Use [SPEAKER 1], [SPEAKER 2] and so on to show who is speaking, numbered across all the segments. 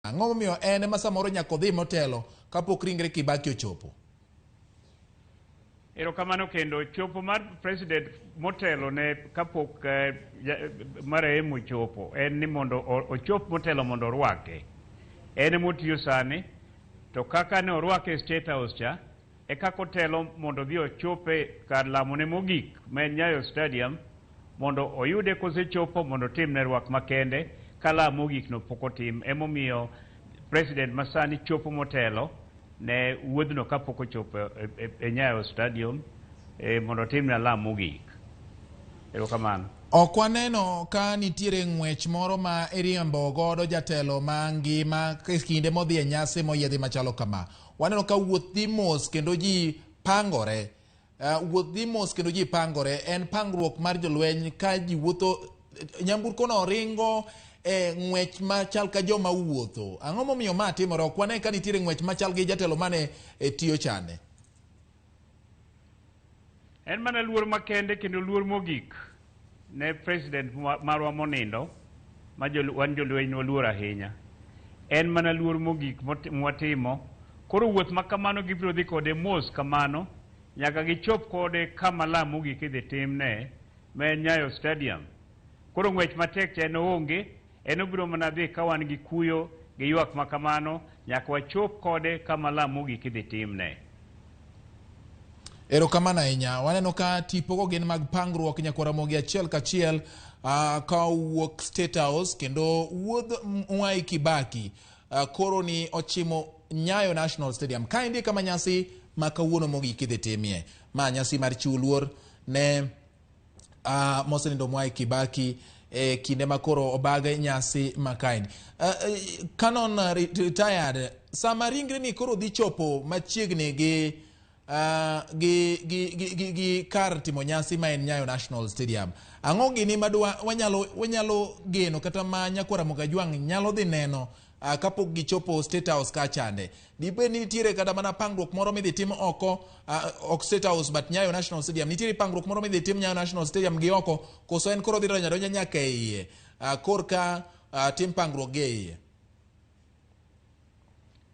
[SPEAKER 1] Ang'o momiyo en ema samoro nyaka odhi motelo kapok ringre Kibaki ochopo?
[SPEAKER 2] Erokamano kendo chopo mar president motelo ne kapok marehemu ochopo en ni mondo ochop motelo mondo orwake. En ema otiyo sani to kaka ne orwake e State House cha e kaka otelo mondo odhi ochope kar lamone mogik ma en Nyayo Stadium mondo oyude kosechopo mondo otimne rwak makende ka lam mogik no pok otim. Emomiyo president masani chopo motelo ne wuodhno kapok ochopo e Nyayo Stadium mondo otimne alam mogik. Erokamano.
[SPEAKER 1] Ok waneno ka nitiere ng'wech moro ma iriembo godo jatelo ma ngima kinde modhi e nyasi moyiedhi machalo kama. Waneno ka wuoth dhi mos kendo ji pangore. Wuoth dhi mos kendo ji pangore. En pangruok mar jolweny ka ji wuotho. Nyamburko no ringo e ng'wech machal ka joma wuotho. Ang'o momiyo ma timore? Ok wane ka nitiere ng'wech machal gi jatelo mane tiyo chande.
[SPEAKER 2] En mana luor makende kendo luor mogik ne president marwa monindo ma wan jolweny waluor ahinya. En mana luor mogik mwatimo. Koro wuoth ma kamano gibiro dhi kode mos kamano nyaka gichop kode kama lam mogik idhi timne ma en Nyayo Stadium. Koro ng'wech matek cha en oonge, en obiro mana dhi ka wan gi kuyo gi ywak ma kamano nyaka wachop kode kama lam mogik idhi timne.
[SPEAKER 1] Erokamano ahinya. Waneno ka tipogo gin mag pangruok nyakwa Ramogi achiel kachiel ka owuok State House kendo wuodh Mwai Kibaki koro ni ochimo Nyayo National Stadium. Kaendi kama nyasi ma kawuono mogik idhi timie. Ma nyasi mar chiwo luor ne mosenindo Mwai Kibaki e kinde ma koro obag nyasi ma kaendi. Canon retired, sama ringre ni koro dhi chopo machiegni gi gi kar timo nyasi ma en Nyayo National Stadium. Ang'o gini madwa wanyalo geno kata ma nyakwar Ramogi Ajwang' nyalo dhi neno kapok gichopo State House kachande? Dibed ni nitiere kata mana pangruok moro midhi tim oko, ok State House but Nyayo National Stadium. Nitiere pangruok moro midhi tim Nyayo National Stadium gi oko, koso en koro dhi donjo adonja nyaka e iye korka tim pangruok gi e iye?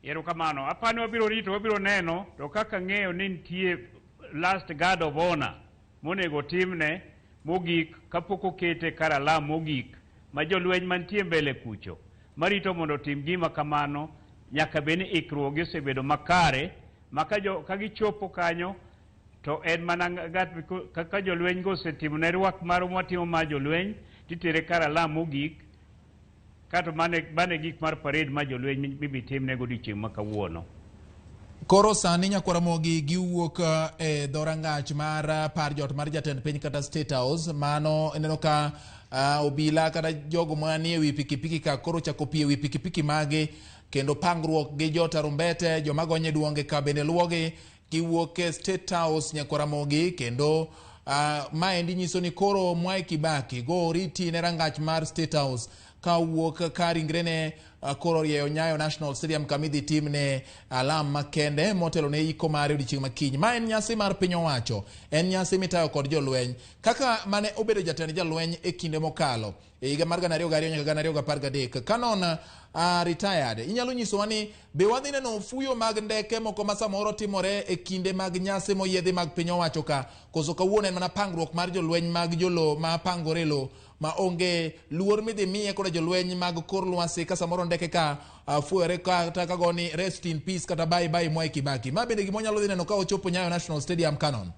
[SPEAKER 2] Erokamano. Apani wabiro rito, wabiro neno, to kaka ng'eyo ni nitie last guard of honor monego timne mogik kapok okete kar alam mogik ma jolweny mantie mbele kucho marito mondo otim gima kamano nyaka bed ni ikruok gi osebedo makare ma ka gichopo kanyo to en mana kaka jolweny go osetimo ne rwak marwa mwatimo mar jolweny titere kar alam mogik kato mane gik mar parade mar jolweny mibi timne godiochieng' ma kawuono.
[SPEAKER 1] Koro sani nyakwar Ramogi giwuok e dho rangach mar par jot mar jatend piny kata State House. Mano ineno ka obila kata jogo manie wi pikipiki ka koro chako pie wi pikipiki magi kendo pangruok gi jo tarumbete, joma gonye duonge ka bende luwogi giwuok e State House nyakwar Ramogi kendo maendi nyiso ni koro Mwai Kibaki go oriti ne rangach mar State House ka wuok ka ringrene koro rieyo Nyayo National Stadium kama idhi timne alam makende motelo ne iko mare odiochieng' makiny. Ma en nyasi mar piny owacho, en nyasi mitayo kod jolweny. Kaka mane obedo jatend jolweny e kinde mokalo e higa mar 2002 nyaka 2013, Canon retired, inyalo nyisowa ni be wadhi neno fuyo mag ndeke moko ma samoro timore e kinde mag nyasi moyiedhi mag piny owacho ka, koso kawuono en mana pangruok mar jolweny mag jolo ma pangore lo ma onge luor midhi miye koda jolweny mag kor lwasi ka samoro ndeke ka fuyore kata ka goni rest in peace kata bye bye Mwai Kibaki. Ma bende gima wanyalo dhi neno ka ochopo Nyayo National Stadium, Canon?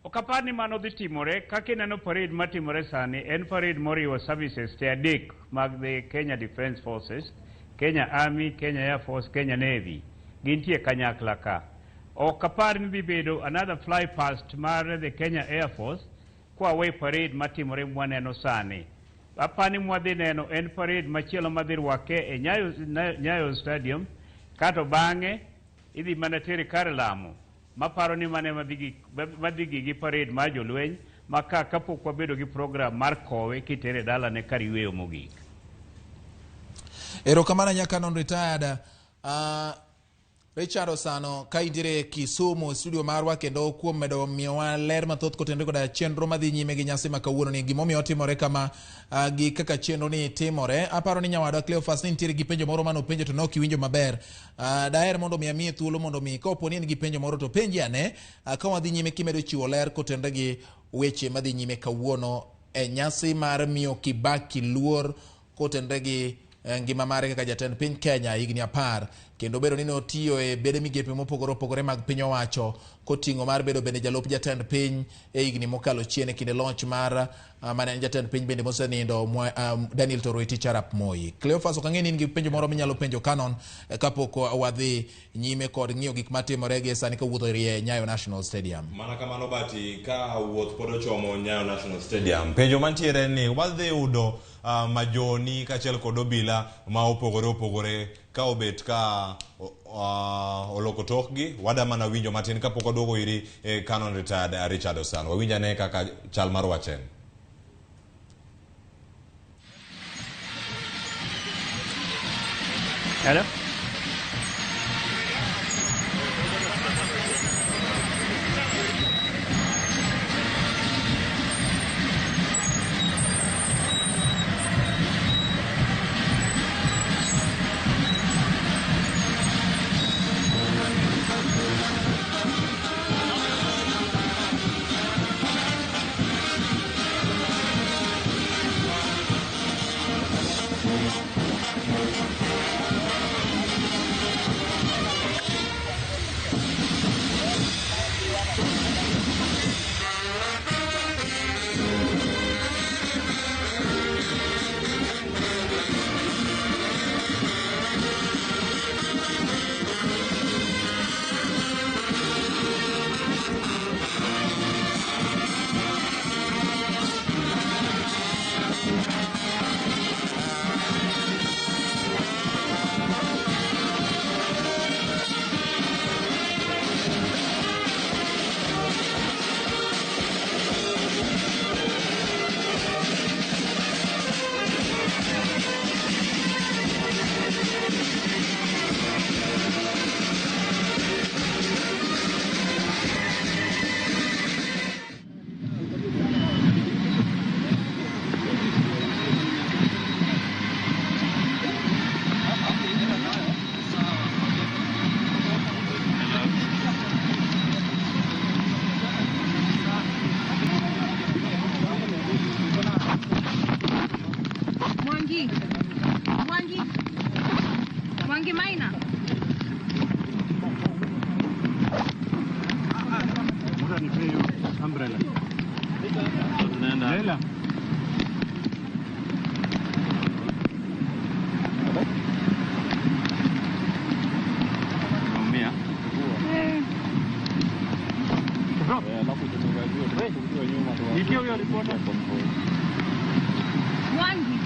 [SPEAKER 2] Ok apar ni mano dhi timore. Kaka ineno parade matimore sani en parade moriwo services te adek mag the Kenya Defence Forces, Kenya Army, Kenya Air Force, Kenya Navy. Gintie kanyakla ka. Ok apar ni dhi bedo another fly past mar the Kenya Air Force kwa we parade matimore mwaneno sani. Apani mwadhi neno en parade machielo madhi rwake e Nyayo Stadium, kato bang'e idhi mana tere kar lamo. Maparo ni mane madhi gi parade mar jolweny ma ka kapok wabedo gi program mar kowe kitere dalane kar yweyo mogik.
[SPEAKER 1] Erokamano ahinya Canon retired. Richard Osano ka intiere Kisumu studio marwa kendo kuom medo miyowa ler mathoth kotenore koda chenro madhi nyime gi nyasi ma kawuono ni gimomiyo otimore kama gi kaka chenro ni timore. Aparo ni nyawadwa Cleophas ni nitiere gi penjo moro manopenjo to nok iwinjo maber. Daher mondo mi amiye thuolo mondo mi ka opo ni en gi penjo moro to penji ane ka wadhi nyime kimedo chiwo ler kotenore gi weche madhi nyime kawuono e nyasi mar miyo Kibaki luor kotenore gi ngima mare kaka jatend piny Kenya higni 10 kendo bedo ni notiyo e bede migepe mopogore opogore mag piny owacho koting'o mar bedo bende jalup jatend piny e higni mokalo chien e kinde loch mar mane en jatend piny bende mosenindo Daniel Toroitich arap Moi. Cleophas ok ang'e ni in gi penjo moro minyalo penjo Canon kapok wadhi nyime kod ng'iyo gik matimore gi sani kawuotho e Nyayo National Stadium.
[SPEAKER 3] Mana kamano bati ka wuoth pod ochomo Nyayo National Stadium. Penjo mantiere ni wadhi yudo majoni kaachiel kod obila ma opogore opogore ka obet ka oloko tokgi wada mana winjo matin kapok waduogo iri Canon retired Richard Osano. Wawinj ane kaka chal mar wach en.
[SPEAKER 2] Hello?
[SPEAKER 4] Mwangi Maina.
[SPEAKER 2] Umbrella. Lela.
[SPEAKER 5] Umeumia?
[SPEAKER 4] Mwangi.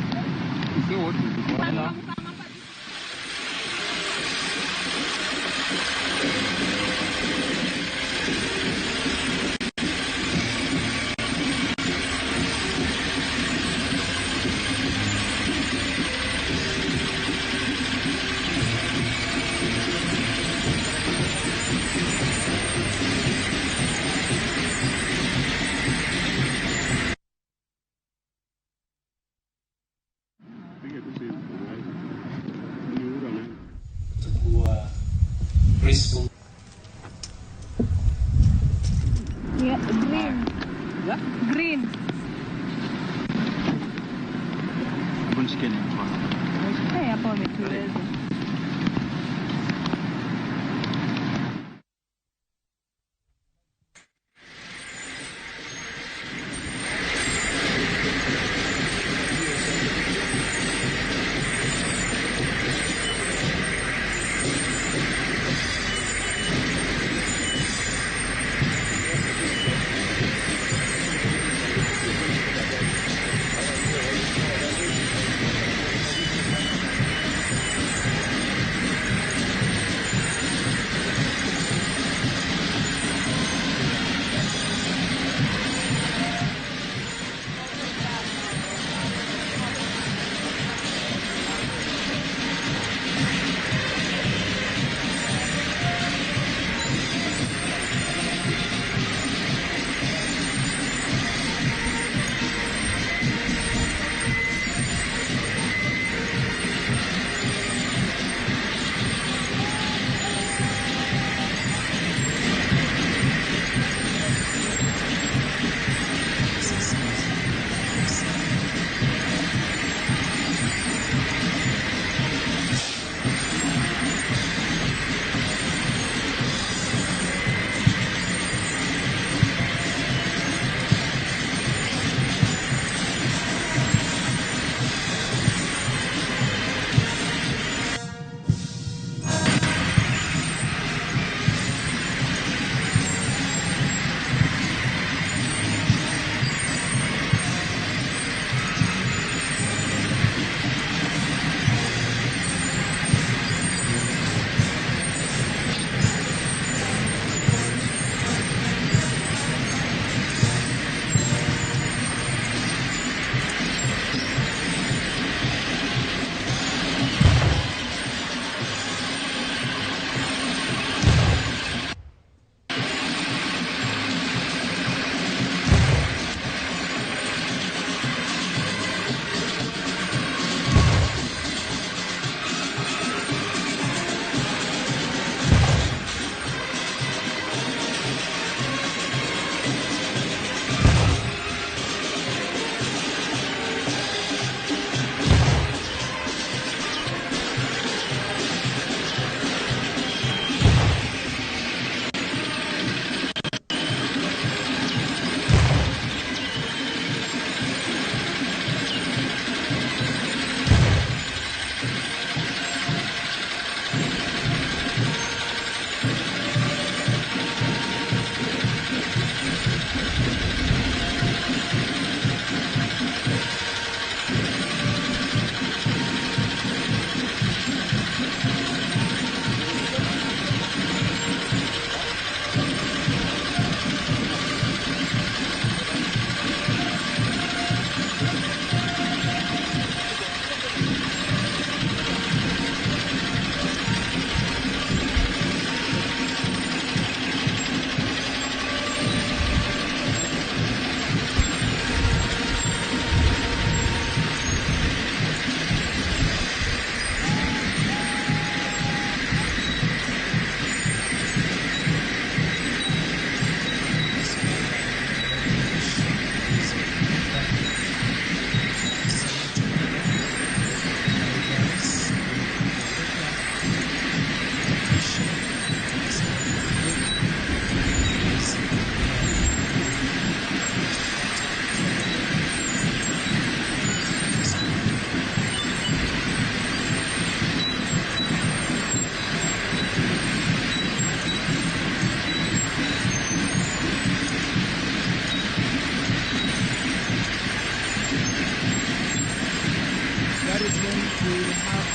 [SPEAKER 4] Yeah, green. Yeah? Green. Hey, hapo wametueleza.
[SPEAKER 5] We will have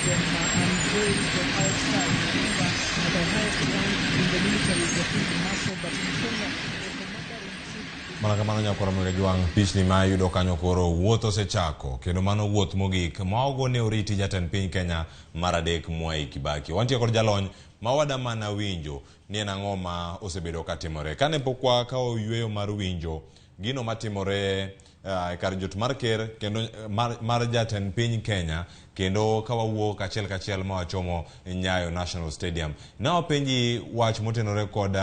[SPEAKER 5] them unveiled outside. Remember, the highest rank in the military is the field marshal, but in Kenya, the commander-in-chief is
[SPEAKER 3] Mana kamano nyakwara Juang pichni ma yudo kanyo koro wuoth osechako kendo mano wuoth mogik ma ogone oriti jatend piny Kenya mar adek Mwai Kibaki. Wantie kod jalony ma wada mana winjo ni en ang'o ma osebedo katimore. Kane pok wakawo yueyo mar winjo gino matimore e kar jot mar ker kendo mar jatend piny Kenya kendo ka wawuok achiel kachiel ma wachomo Nyayo National Stadium. Ne wapenji wach motenore kod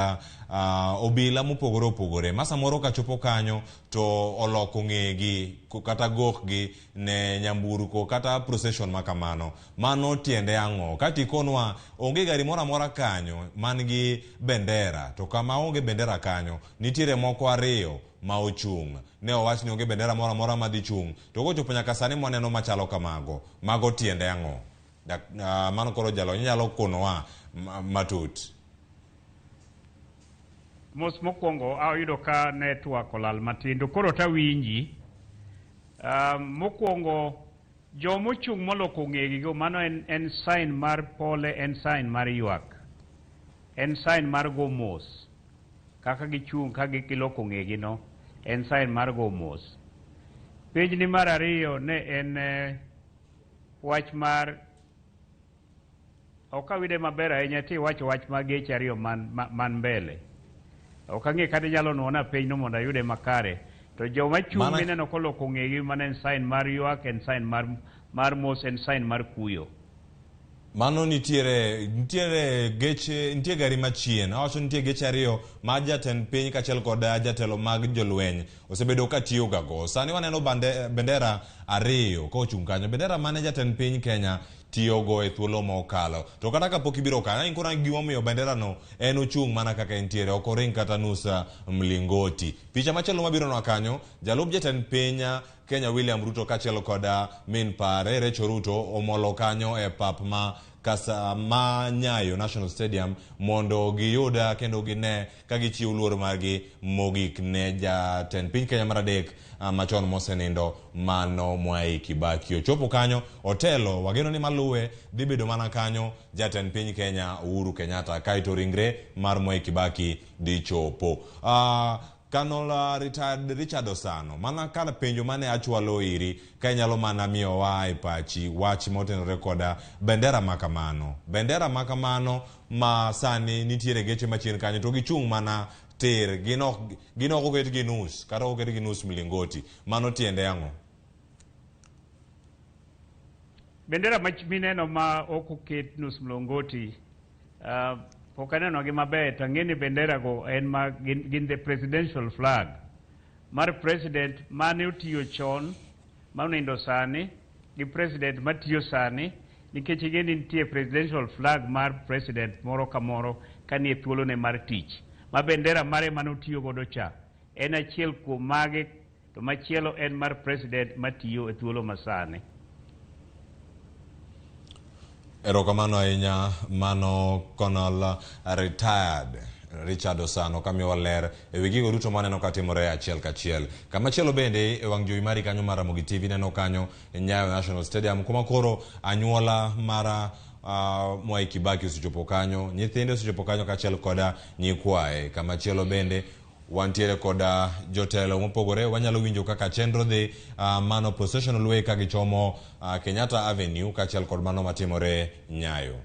[SPEAKER 3] obila mopogore opogore ma samoro kachopo kanyo to oloko ng'egi kata gokgi ne nyamburko kata procession ma kamano. Mano tiende ang'o? Kati ikonwa onge gari moro amora kanyo man gi bendera to kama onge bendera kanyo nitiere moko ariyo ma ochung'. Ne owach ni onge bendera moro amora madhi chung' to kochopo nyaka sani mwaneno machalo kamago, mago tiende ang'o? Mano koro jalony inyalo konowa matut.
[SPEAKER 2] Mos mokwongo ayudo ka network olal matin to koro tawinji. Mokwongo jomochung' moloko ng'egigo mano en sign mar pole, en sign mar ywak, en sign mar go mos. Kaka gichung' ka giloko ng'egi no, en sign mar go mos. Penjni mar ariyo ne en wach mar ok awinje maber ahinya tiwacho wach mag geche ariyo man mbele. Ok ang'e kata inyalo nuona penjno mondo ayude makare. To joma chung' mineno koloko ng'egi mano en sign mar ywak, en sign mar mos, en sign mar kuyo.
[SPEAKER 3] Mano nitiere geche, nitie gari machien. Awacho nitie geche ariyo ma jatend piny kaachiel kod jatelo mag jolweny osebedo ka tiyo ga go. Sani waneno bendera ariyo ka ochung' kanyo. Bendera mane jatend piny Kenya tiyogo e thuolo mokalo. To kata kapok ibiro kanyo, in koro gimomiyo bendera no en ochung' mana kaka entiere, ok oring kata nus mlingoti. Picha machielo mabironwa kanyo, jalup jatend piny Kenya William Ruto kaachiel kod min pare Rachel Ruto omolo kanyo e pap ma kasa ma Nyayo National Stadium mondo giyud kendo gine ka gichiwo luor margi mogik ne jatend piny Kenya mar adek machon mosenindo mano Mwai Kibaki. Ochopo kanyo otelo, wageno ni maluwe dhi bedo mana kanyo jatend piny Kenya Uhuru Kenyatta, kaeto ringre mar Mwai Kibaki dhi chopo. Colonel retired Richard Osano, mana kar penjo mane achwalo iri ka inyalo mana miyowa e pachi wach motenore koda bendera ma kamano. Bendera ma kamano ma sani nitiere geche machien kanyo to gichung' mana tir, gin ok oket gi nus kata ok oket gi nus mlingoti. Mano tiende ang'o?
[SPEAKER 2] Bendera mineno ma ok oket nus mlingoti, pok aneno gi maber to ang'e ni bendera go en ma gin the presidential flag mar president mane otiyo chon monindo sani gi president matiyo sani, nikech ing'e ni nitie presidential flag mar president moro ka moro kanie thuolone mar tich ma bendera mare mane otiyo godo cha en achiel kuom mage to machielo en mar president matiyo e thuolo masani.
[SPEAKER 3] Erokamano ahinya mano Colonel retired Richard Osano kamiyowa ler ewi gigo duto maneno katimore achiel kachiel. Kamachielo bende e wang' jowi mari kanyo mar Ramogi TV neno kanyo Nyayo National Stadium kuma koro anyuola mar Mwai Kibaki osechopo kanyo, nyithinde osechopo kanyo kaachiel koda nyikwaye. Kamachielo bende wantiere koda jotelo mopogore, wanyalo winjo kaka chenro dhi, mano processional way ka gichomo Kenyatta Avenue kaachiel kod mano matimore Nyayo.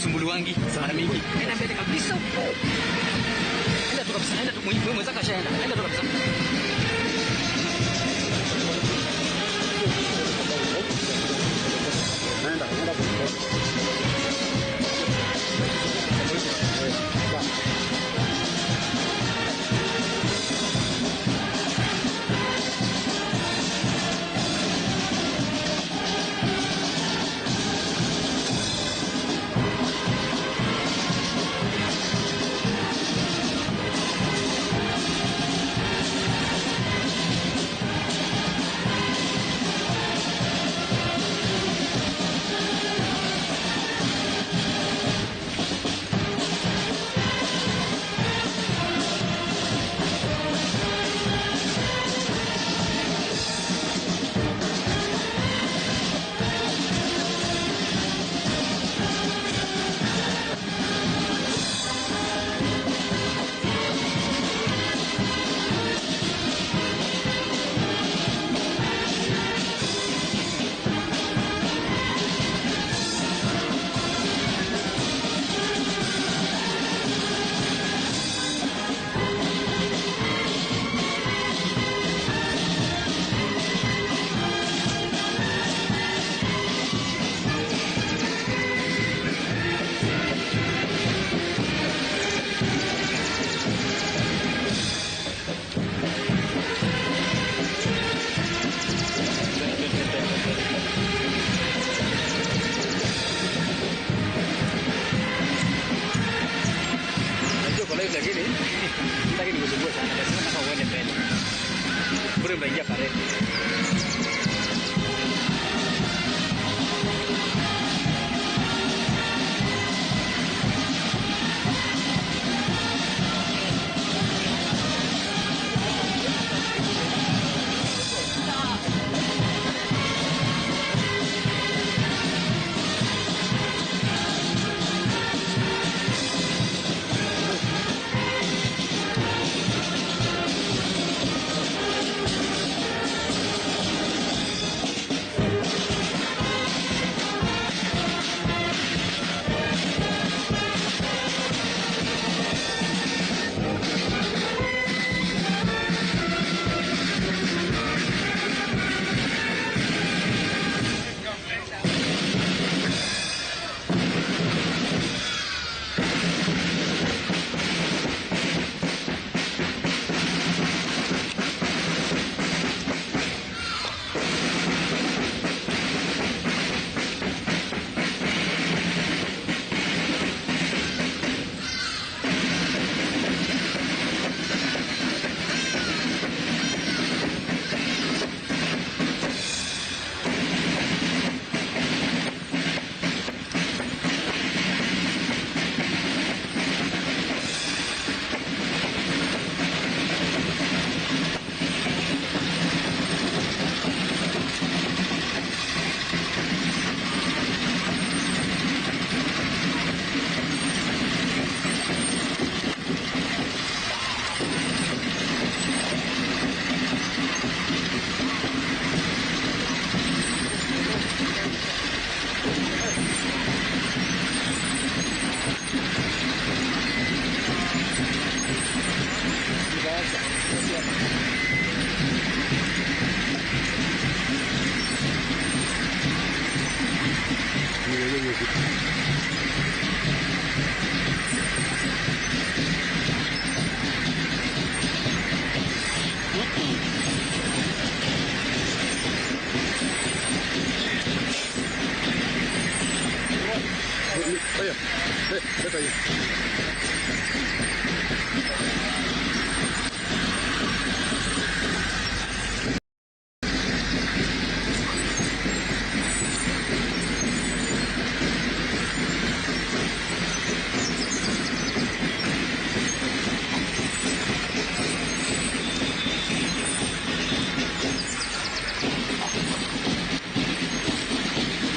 [SPEAKER 6] Hatusumbuliwangi mara mingi. Enda mbele kabisa. Enda tu kabisa, enda tu mwenzako ashaenda. Enda tu kabisa.
[SPEAKER 7] Nenda, nenda kwa.
[SPEAKER 6] Lakini sitaki nikusumbue sana, basi nataka uende mbele. Bure mtaingia parade.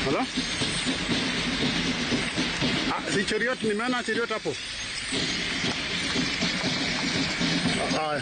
[SPEAKER 7] Hello? Ah, si Cheriot, nimeona Cheriot hapo. Ah.